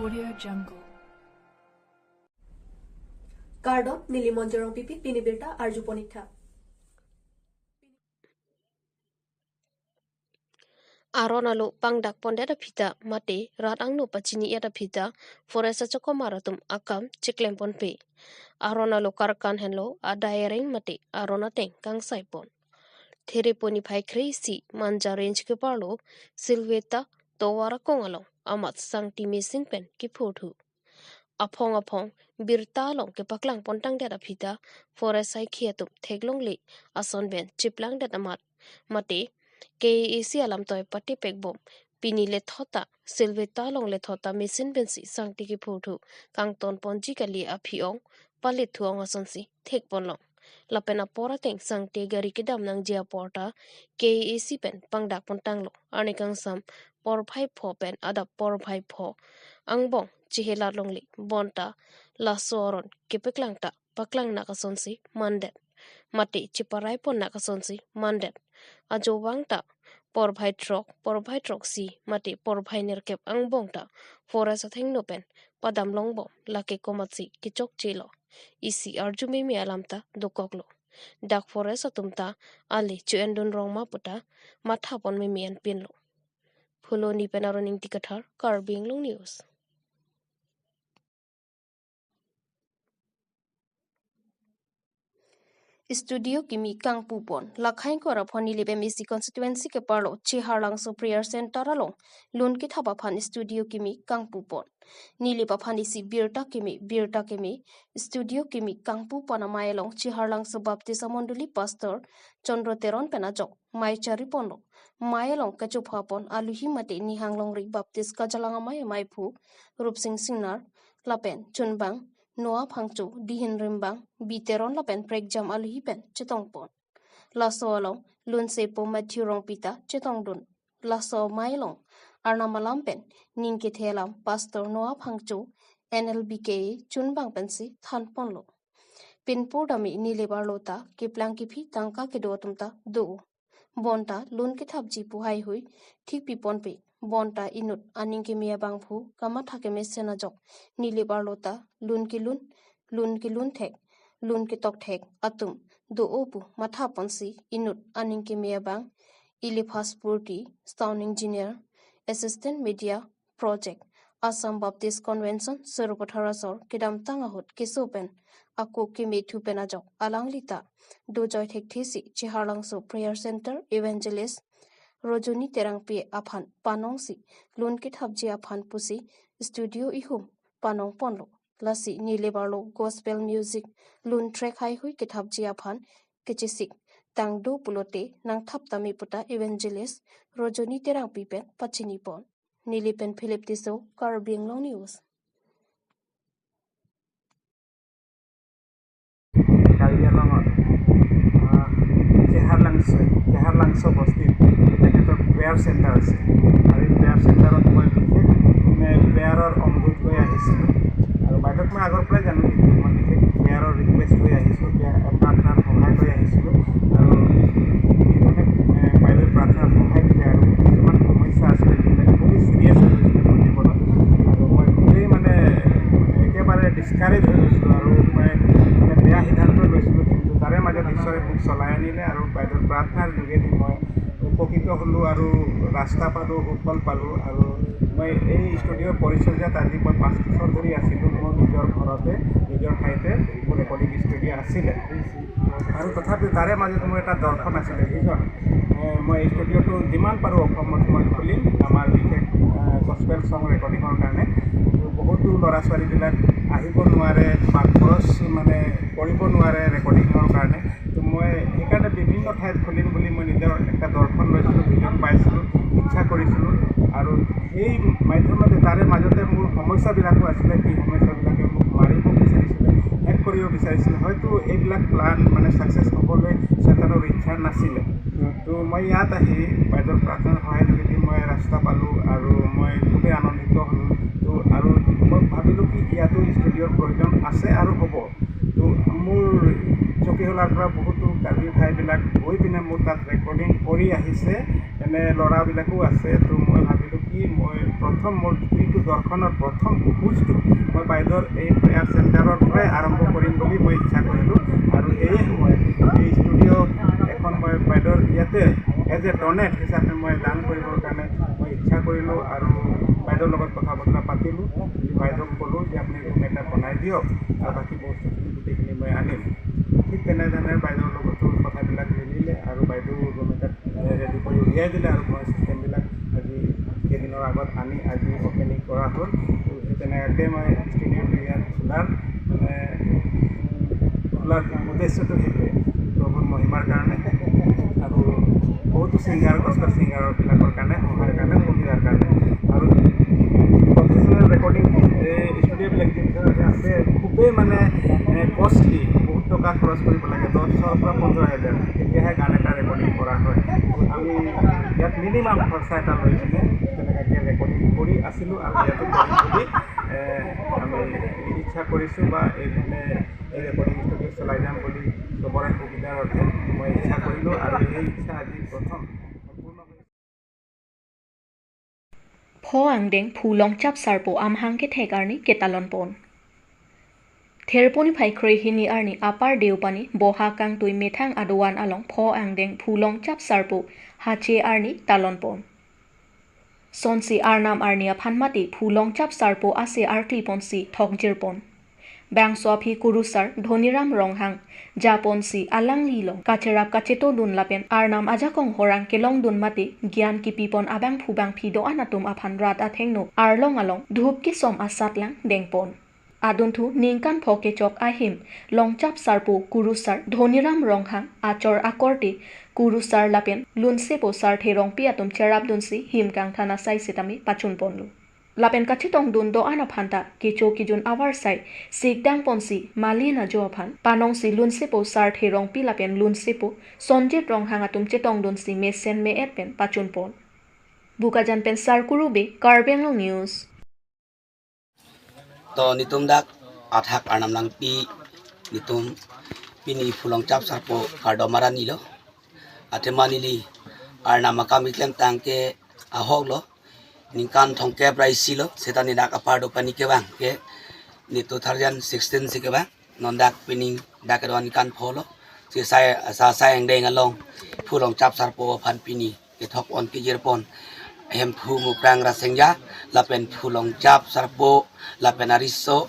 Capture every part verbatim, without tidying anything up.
Audio Jungle. Kardom, neli Monjorong Pipi, pini birta arjupon ik tha. Aron alo pangdak pondet aphi ta mate rat angno pachini et aphi ta forest achokomar atum akam chiklem ponpe. Aron alo karkan henlo adai areng mate aron ateng kangsai pon. Thereponi phai kre-isi Manja Range keparlo Silveta tovar akong along amat sangti machine pen kepho thu. Aphong aphong birta along kepaklang pontangdet aphi ta forest akhei atum theklongle ason pen chiplangdet amat mate K A A C alam toi patipek bom pini lethot ta Silveta along lethot ta machine pensi sangti kepho thu kangton ponji kali aphi ong palit thu ong asonsi thek ponlong. Lapen apor ateng sangti gari kedam nangji apor ta K A A C pen pangdak pontanglo. Arni kangsam porphai pho pen adap porphai pho angbong chihelat longle bonta laso aron kepaklang ta paklang nak asonsi mandet mate chiparai pon nak asonsi mandet. Ajo vang ta porphai throk, porphai throksi mate porphai nerkep angbong ta forest athengno pen padam longbom lake komatsi kechokchelo isi arju meme alam ta dokoklo. Dak forest atum ta ale chu-endun rong ma puta matha pon meme anpinlo. Phuloni pen Aron Ingti Kathar, Karbi Anglong News. Studio kimi kangpu pon. Lakhain kora pon Nilip M A C constituency keparlo Cheharlangso Prayer Center along lun kethap aphan studio kimi kangpu pon. Nilip aphan isi birta kimi, birta kimi, studio kimi kangpu pon amei along Cheharlangso Baptist Amondoli Pastor Chandra Teron pen ajok mei chari ponlo. Mei along kachopha pon aluhi mate Nihang Longri Baptist Kajalang Amei ameiphu Rupsing Singnar lapen chunbang Noah Phangcho, dihin rimbang B Teron lapen prekjam aluhi pen chetong pon. Laso along lunsepo Matthew Rongpi ta chetongdun. Laso mei along Arnam alam pen ning kethe alam Pastor Noah Phangcho, N L B K A chunbang pensi than ponlo. Pinpur dami Nilip arlo ta keplang kephi tangka kedo atum ta do. Bonta lun kethapji pu haihui thikpi ponpe. Bonta inut aning keme abangphu kamatha kemesen ajok Nilip arlo ta lun kelun, lun kelun thek, lun ketok thek atum do-o pu matha ponsi inut aning keme abang Eliphas Purti, Sound Engineer, Assistant Media Project, Assam Baptist Convention, Sarupathar asor kedamtang ahut keso pen ako kemethu pen ajok alangli ta dojoi thekthesi Cheharlangso Prayer Center Evangelist Rojoni Terangpi aphan panongsi lun kethapji aphan pusi studio ihum panong ponlo. Lasi Nilip arlo gospel music lun track haihui kethapji aphan kechesik tangdo pulote nangthap tame puta Evangelist Rojoni Terangpi pen pachini pon. Nilip pen Philip Tisso, Karbi Anglong News. Karbi আংলঙত, আহ, চেহাৰলাংচো, চেহাৰলাংচো বস্তিত তেখেতৰ prayer centre আছে। আৰু এই প্ৰেয়াৰ চেণ্টাৰত মই বিশেষ, মানে, প্ৰেয়াৰৰ অনুৰোধ লৈ আহিছিলোঁ। আৰু বাইদেউক মই আগৰ পৰাই জানো, কিন্তু মই বিশেষ প্ৰেয়াৰৰ ৰিকুৱেষ্ট লৈ আহিছোঁ, প্ৰেয়াৰ, প্ৰাৰ্থনাৰ সহায় লৈ আহিছিলোঁ। আৰু যিধৰণে, এ, বাইদেউৰ প্ৰাৰ্থনাৰ সহায় দিলে আৰু কিছুমান সমস্যা আছিলে, যিবিলাক খুবেই চিৰিয়াছ হৈ গৈছিলে মোৰ জীৱনত। আৰু মই খুবেই, মানে, একেবাৰে ডিছকাৰেজ হৈ গৈছিলোঁ আৰু মই, মানে, বেয়া সিদ্ধান্ত লৈছিলোঁ, কিন্তু তাৰে মাজত ঈশ্বৰে মোক চলাই আনিলে আৰু বাইদেউৰ প্ৰাৰ্থনাৰ যোগেদি মই উপকৃত হ'লোঁ আৰু ৰাস্তা পালোঁ, সুফল পালোঁ। আৰু মই এই ষ্টুডিঅ' পৰিচৰ্যাত আজি মই পাঁচ বছৰ ধৰি আছিলোঁ মোৰ নিজৰ ঘৰতে, নিজৰ ঠাইতে মোৰ ৰেকৰ্ডিং ষ্টুডিঅ' আছিলে। আৰু তথাপিও তাৰে মাজত মোৰ এটা দৰ্শন আছিলে, ভিজন। এ, মই এই ষ্টুডিঅ'টো যিমান পাৰোঁ অসমত মই খুলিম, আমাৰ বিশেষ, এ, গছপেল ছং ৰেকৰ্ডিঙৰ কাৰণে। বহুতো ল'ৰা ছোৱালীবিলাক আহিব নোৱাৰে বা খৰচ, মানে, কৰিব নোৱাৰে ৰেকৰ্ডিঙৰ কাৰণে। তো মই সেইকাৰণে বিভিন্ন ঠাইত খুলিম বুলি মই নিজৰ এটা দৰ্শন লৈছিলোঁ, ভিজন পাইছিলোঁ, ইচ্ছা কৰিছিলোঁ। আৰু সেই মাধ্যমতে তাৰে মাজতে মোৰ সমস্যাবিলাকো আছিলে, সেই সমস্যাবিলাকে মোক মাৰিব বিচাৰিছিলে, শেষ কৰিব বিচাৰিছিলে। হয়তো এইবিলাক প্লান, মানে, ছাকচেছ হ'বলৈ চেতানৰ ইচ্ছা নাছিলে। তো মই ইয়াত আহি বাইদেউৰ প্ৰাৰ্থনাৰ সহায় যোগেদি মই ৰাস্তা পালোঁ আৰু মই খুবেই আনন্দিত হ'লোঁ। তো আৰু মই ভাবিলোঁ কি ইয়াতো ষ্টুডিঅ'ৰ প্ৰয়োজন আছে আৰু হ'ব। তো মোৰ চকীহোলাৰ পৰা বহুতো কাৰ্বি ভাইবিলাক গৈ পিনে মোৰ তাত ৰেকৰ্ডিং কৰি আহিছে, এনে ল'ৰাবিলাকো আছে। তো মই ভাবিলোঁ কি মই প্ৰথম মোৰ যিটো দৰ্শনৰ প্ৰথম খোজটো মই বাইদেউৰ এই প্ৰেয়াৰ চেণ্টাৰৰ পৰাই আৰম্ভ কৰিম বুলি মই ইচ্ছা কৰিলোঁ। আৰু সেয়ে মই এই ষ্টুডিঅ' এখন মই বাইদেউৰ ইয়াতে এজ এ ডনেট হিচাপে মই দান কৰিবৰ কাৰণে মই ইচ্ছা কৰিলোঁ আৰু বাইদেউৰ লগত কথা বতৰা পাতিলোঁ। বাইদেউক ক'লোঁ যে আপুনি ৰুম এটা বনাই দিয়ক আৰু বাকী বস্তুখিনি গোটেইখিনি মই আনিম। ঠিক তেনেধৰণে বাইদেউৰ লগতো কথাবিলাক মিলিলে আৰু বাইদেউ ৰুম এটা ৰেডি কৰি উলিয়াই দিলে আৰু মই চিষ্টেমবিলাক আজি কেইদিনৰ আগত আনি আজি অপেনিং কৰা হ'ল। তো সেই তেনেকে মই ষ্টুডিঅ'টো ইয়াত খোলাৰ মানে খোলাৰ উদ্দেশ্যটো সেইটোৱে, প্ৰভুৰ মহিমাৰ কাৰণে আৰু বহুতো ছিংগাৰ, গছপাত ছিংগাৰবিলাকৰ কাৰণে, সহায়ৰ কাৰণে, সুবিধাৰ কাৰণে আৰু প্ৰফেচনেল ৰেকৰ্ডিং ষ্টুডিঅ'বিলাক যিবিলাক আছে খুবেই মানে কষ্টলি, বহুত টকা খৰচ কৰিব লাগে, দহৰ পৰা পোন্ধৰ হাজাৰ, তেতিয়াহে গান এটা ৰেকৰ্ডিং কৰা হয়। আমি ইয়াত মিনিমাম খৰচা এটা লৈ পিনে তেনেকুৱাকৈ ৰেকৰ্ডিং কৰি আছিলোঁ আৰু ইয়াতে কৰিম বুলি এ, আমি ইচ্ছা কৰিছোঁ বা এই মানে এই ৰেকৰ্ডিং ষ্টুডিঅ' চলাই যাম বুলি চবৰে সুবিধাৰ অৰ্থে মই ইচ্ছা কৰিলোঁ আৰু এই ইচ্ছা আজি প্ৰথম সম্পূৰ্ণ হৈছে। Pho angdeng Phu Longchap Sarpo amahang kethek arni ketalon pon. Therpo niphai kre hini arni apar Deopani boha kangtui methang adovan along pho angdeng Phu Longchap Sarpo hache arni talon pon. Sonsi Arnam arni aphan mate Phu Longchap Sarpo ase arkli ponsi thokjir pon. Bangso aphi kurusar Dhoniram Ronghang japonsi alanglilo kacherap kacheto dun lapen Arnam ajakong horang kelong dun mate gyan kipi pon abangphu bangphi do-an atum aphan rat athengno arlong along dhup kesom asatlang deng pon. Adunthu ningkan pho kechok ahim Longchap Sarpo kurusar Dhoniram Ronghang achor akorte kurusar lapen lunsepo Sarthe Rongpi atum cherap dunsi him kangthan asai setame pachun ponlo. Lapen kachetong dun do-an aphan ta kecho kejun avarsai sikdang ponsi malin ajo aphan panongsi lunsepo Sarthe Rongpi lapen lunsepo Sonjit Ronghang atum chetong dunsi mesen me-et pen pachun pon. Bokajan pen Sarkuru Bey, Karbi Anglong News. To nitum dak athak Arnam Langpi, nitum pini Phu Longchap Sarpo kardom aranilo. Athema neli Arnam akam iklem tangke ahok lo. Ningkan thomkep ra isi lo, seta neli dak apar Deopani kevang ke, neli two thousand sixteen si kevang. Non dak pining dak kedo ningkan pho lo. Si sai sa sai angdeng along Phu Longchap Sarpo aphan pini kethok pon kejir pon. Hemphu Mukrang Rasengja, lapen Phu Longchap Sarpo, lapen ariso,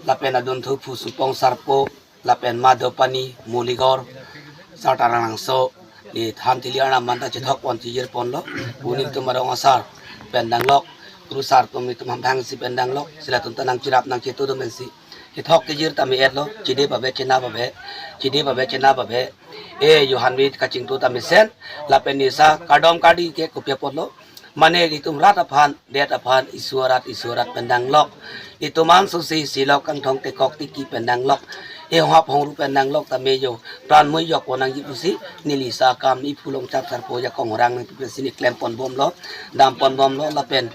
lapen adunthu Phu Supong Sarpo, lapen ma Deopani, Muligor, Sartarang Langso, neli than thili Arnam manta chethok pon chejir ponlo. Pu nitum arong asar pen danglok, kurusar atum nitum hamphang si pen danglok, si latum ta nangcherap nangcheto dun pensi kethok kejir tame et lo, chede pabe chena pabe, chede pabe chena pabe. E Johan Rit kachingtu ta mesen, lapen neli sa kardom kardi ke kopi apotlo. Mane itum rat aphan, det aphan, isu arat, isu arat pen danglok. Itum an susi silok kangthong tekok tiki pen danglok. E hap hongru pen danglok tame jo pran mui jok ponangji pusi, neli sa akam i Phu Longchap Sarpo ajakong horang nangpi pensi neli klem pon bomlo, dam pon bomlo, lapen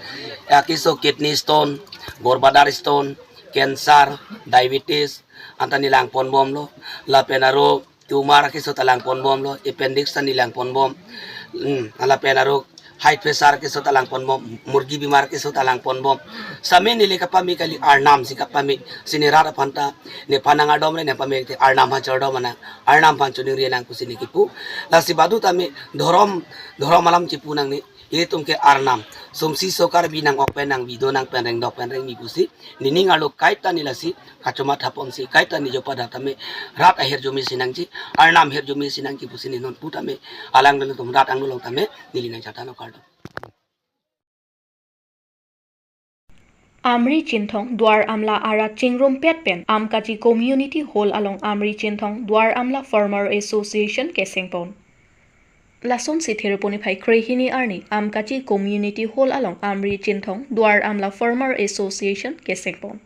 ya keso kidney stone, gorbladder stone, cancer, diabetes, anta neli lang pon bomlo, lapen aro tumor keso ta lang pon bomlo, appendix ta neli lang pon bom, hmm, lapen aro high pressure keso ta lang pon bom, murgi bimar keso ta lang pon bom. Same neli kapame kali, Arnam si kapame, si neli rat aphan ta, nephan nang adom re nepame te Arnam aphan chardom ana, Arnam aphan choningri nang pusi neli kipu. Lasi badu tame dhorom, dhorom alam chipu nangne, ilitum ke Arnam, sumsi sokar bi nang ok pen nang bi do nang pen reng dok pen reng bi pusi, nening arlo kaita neli lasi kachomatha ponsi, kaita neli jopa dak tame rat ahirjume si nangji, Arnam hirjume si nangji pusi neli non pu tame, alang dun tum rat angno long tame, neli nangchathan okar do. Amri Chinthong Duar Amla arat chingrumpet pen Amkachi Community Hall along Amri Chinthong Duar Amla Farmer Association keseng pon. Lasonsi Therpo niphai kre hini arni Amkachi Community Hall along Amri Chinthong Duar Amla Farmer Association keseng pon.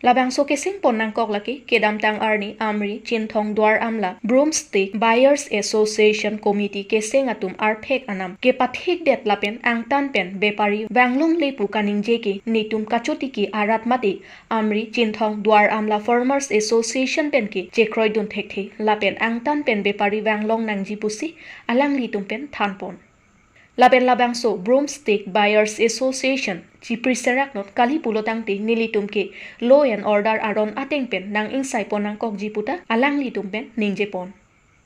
Labangso keseng pon nangkok lake kedamtang arni Amri Chinthong Duar Amla Broomstick Buyers Association Committee keseng atum arphek anam kepathikdet lapen angtan pen bepari vanglongle pu kaningje ke netum kachotiki arat mate Amri Chinthong Duar Amla Farmers Association pen ke chekroidun thekthe lapen angtan pen bepari vanglong nangji pusi alanglitum pen than pon. Lapen labangso Broomstick Buyers Association chipri serak non kali pulo tangte nelitum ke law and order aron ateng pen nang-ingsaipon nangkokji puta alanglitum pen ningjepon.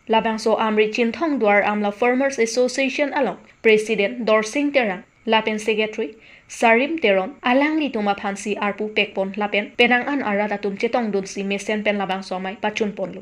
Labangso Amri Chinthong Duar Amla Farmers Association along President Dorsing Terang lapen Secretary Sarim Teron alanglitum aphansi arpu pekpon lapen penang an arat atum chetongdunsi mesen pen labangso amei pachunponlo.